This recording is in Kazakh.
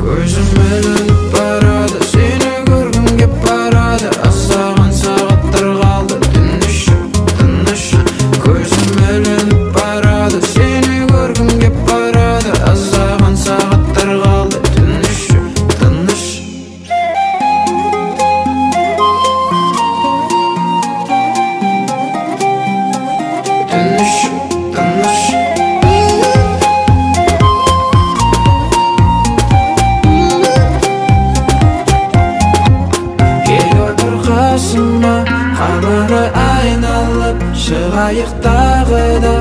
Көзім ілініп барады, сені көргім кеп барады. Аздаған сағаттар қалды, түн іші тыныш. Көзім ілініп барады, сені көргім кеп барады. Аздаған сағаттар қалды, түн іші тыныш. Түн іші тыныш. Кел отыр қасыма, қамыры айналып шығайық тағы да.